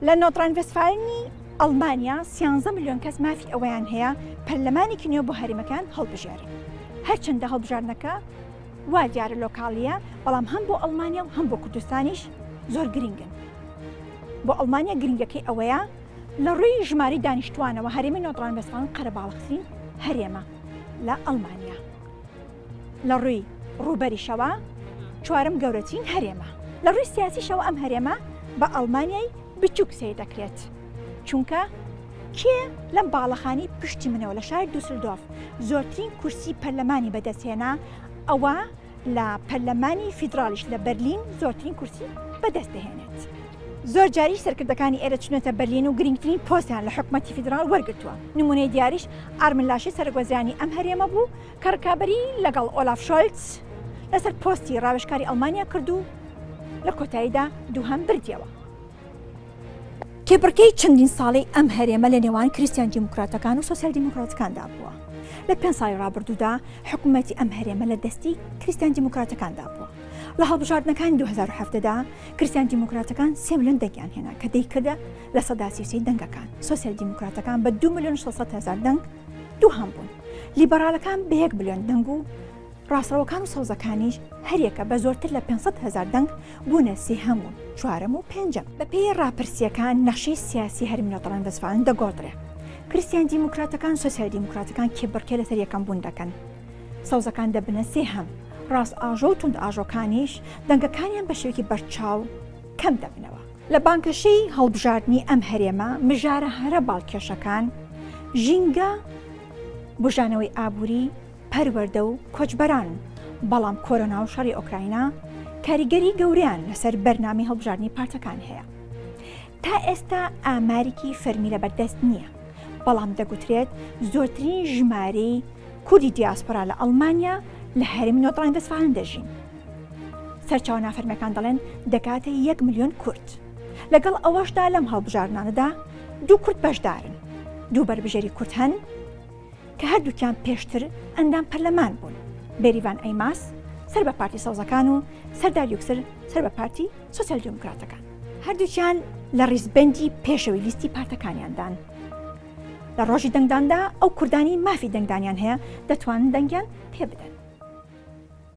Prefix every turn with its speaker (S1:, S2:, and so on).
S1: لە نۆردڕاین-ڤێستفالنی ئەڵمانیا سیانزە ملیۆن کەس مافی ئەوەیان هەیە پەرلەمانێکی نوێ بۆ هەرێمەکەیان هەڵبژێرن. هەرچەندە هەڵبژاردنەکە وا دیارە لۆکاڵییە، بەڵام هەم بۆ ئەڵمانیا و هەم بۆ کوردستانیش زۆر گرنگن. بۆ ئەڵمانیا گرنگەکەی ئەوەیە لە ڕووی ژمارەی دانیشتووانەوە هەرێمی نۆردڕاین-ڤێستفالن قەرەباڵغترین هەرێمە لە ئەڵمانیا. لە ڕووی ڕووبەریشەوە چوارەم گەورەترین هەرێمە. لە ڕووی سیاسیشەوە ئەم هەرێمە بە ئەڵمانیای بچووک سەیر دەکرێت، چونکە کێ لەم باڵەخانەی پشتی منەوە لە شاری دوسلدۆرف زۆرترین کورسی پەرلەمانی بەدەستهێنا، ئەوا لە پەرلەمانی فیدراڵیش لە بەرلین زۆرترین کورسی بەدەست دەهێنێت. زۆر جاریش سەرکردەکانی ئێرە چونەتە بەرلین و گرنگترین پۆستیان لە حکومەتی فیدراڵ وەرگرتووە. نموونەی دیاریش ئارمن لاشێت سەرۆکوەزیرانی ئەم هەرێمە بوو کە ڕکابەری لەگەڵ ئۆلاف شۆلتز لەسەر پۆستی ڕاوێژکاری ئەڵمانیا کرد و لە کۆتاییدا دووهەم بردیەوە. کێبڕکێی چەندین ساڵەی ئەم هەرێمە لە نێوان کریستیان دیموکراتەکان و سۆسیال دیموکراتەکاندا بووە. لە پێنج ساڵی ڕابردوودا حکوومەتی ئەم هەرێمە لە دەستی کریستیان دیموکراتەکاندا بووە. لە هەڵبژاردنەکانی 2017 دا کریستیان دیموکراتەکان سێ ملیۆن دەنگیان هێنا کە دەیکردە 33% دەنگەکان. سۆسیال دیموکراتەکان بە 2 ملیۆن 600 هەزار دەنگ دووهەم بوون. لیبەڕالەکان بە یەک ملیۆن دەنگ و ڕاستڕەوەکان و سەوزەکانیش هەریەکە بە زۆرتر لە 500 هەزار دەنگ بوونە سێهەم و چوارەم و پێنجەم. بەپێی ڕاپرسییەکان نەخشەی سیاسی هەرێمی نۆردڕاین-ڤێستفالن دەگۆڕدرێ. کریستیان دیموکراتەکان و سۆسیال دیموکراتەکان کێبڕکێ لەسەر یەکەم بوون دەکەن. سەوزەکان دەبنە سێهەم. ڕاستئاژۆ و توندئاژۆکانیش دەنگەکانیان بە شێوەیەکی بەرچاو کەم دەبنەوە. لە بانگەشەی هەڵبژاردنی ئەم هەرێمە مژارە هەرە باڵکێشەکان ژینگە، بوژانەوەی ئابووری، پەروەردە و کۆچبەرانن، بەڵام کۆرۆنا و شەڕی ئۆکراینا کاریگەری گەورەیان لەسەر بەرنامەی هەڵبژاردنی پارتەکان هەیە. تا ئێستا ئامارێکی فەرمی لەبەردەست نییە، بەڵام دەگوترێت زۆرترین ژمارەی کوردی دیاسپۆرا لە ئەڵمانیا لە هەرێمی نۆردڕاین-ڤێستفالن دەژین. سەرچاوە نافەرمیەکان دەڵێن دەگاتە یەک ملیۆن کورد. لەگەڵ ئەوەشدا لەم هەڵبژاردنانەدا دوو کورد بەشدارن. دوو بەربژێری کورد هەن کە هەردووکیان پێشتر ئەندام پەرلەمان بوون، بێریڤان ئەیماس سەر بە پارتی سەوزەکان و سەردار یوکسل سەر بە پارتی سۆسیال دیموکراتەکان. هەردووکیان لە ڕیزبەندی پێشەوەی لیستی پارتەکانیاندان. لە ڕۆژی دەنگداندا ئەو کوردانەی مافی دەنگدانیان هەیە دەتوانن دەنگیان پێبدەن.